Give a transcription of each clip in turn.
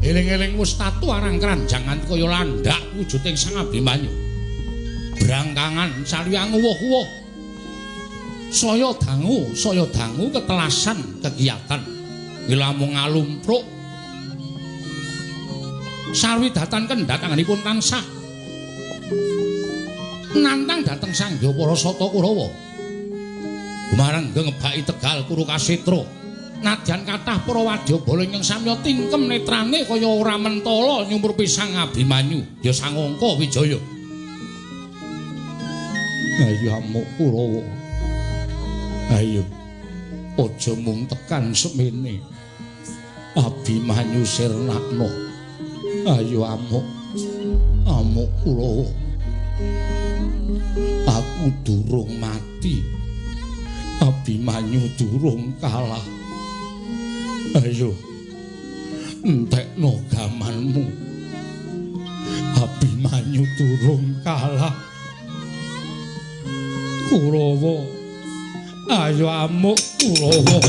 Eling-eling wis tatu arang kranjangan kaya landak wujuding Sang Abimanyu. Brangkangan saliyang uwuh-uwuh. Saya dangu ketelasan kegiatan. Wilamung ngalumpruk. Sarwi datan kendhat anggenipun tansah nantang dhateng Sang Hyang para Sata Kurawa. Gumareng ngebaki Tegal Kuru Kasetra. Nadyan kathah para wadyabala ingkang samya tingkem netrane kaya ora mentala nyumrupi Sang Abimanyu, ya Sang Angka Wijaya. Ayo amuk Kurawa. Ayo. Aja mung tekan semene. Abimanyu sirnakno. Ayo amuk. Amuk Kurawa. Aku durung mati. Abimanyu durung kalah. Ayo entekno gamanmu. Abimanyu durung kalah. Kurawa, ayo amuk Kurawa.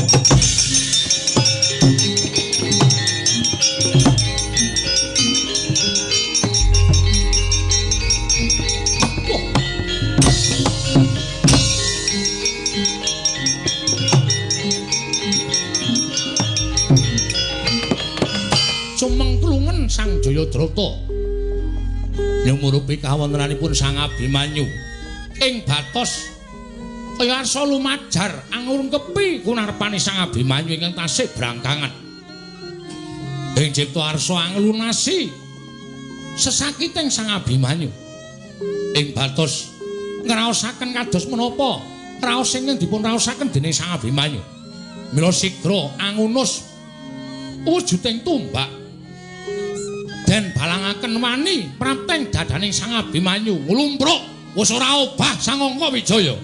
Sumengklungen Sang Jayadrata nyumurupi kawontenanipun Sang Abimanyu ing batos kaya arsa lumajar angurungkepi kunarpane Sang Abimanyu ingkang tasih brangkangan. Ing cipta arsa anglunasi sesakiting Sang Abimanyu ing batos ngraosaken kados menapa raos ingkang dipun raosaken dening Sang Abimanyu. Mila sigra angunus wujuding tumbak den balangaken wani prapteng dadaning Sang Abimanyu nglumpruk wis ora obah Sang Angka Wijaya.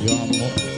Ayo amuk.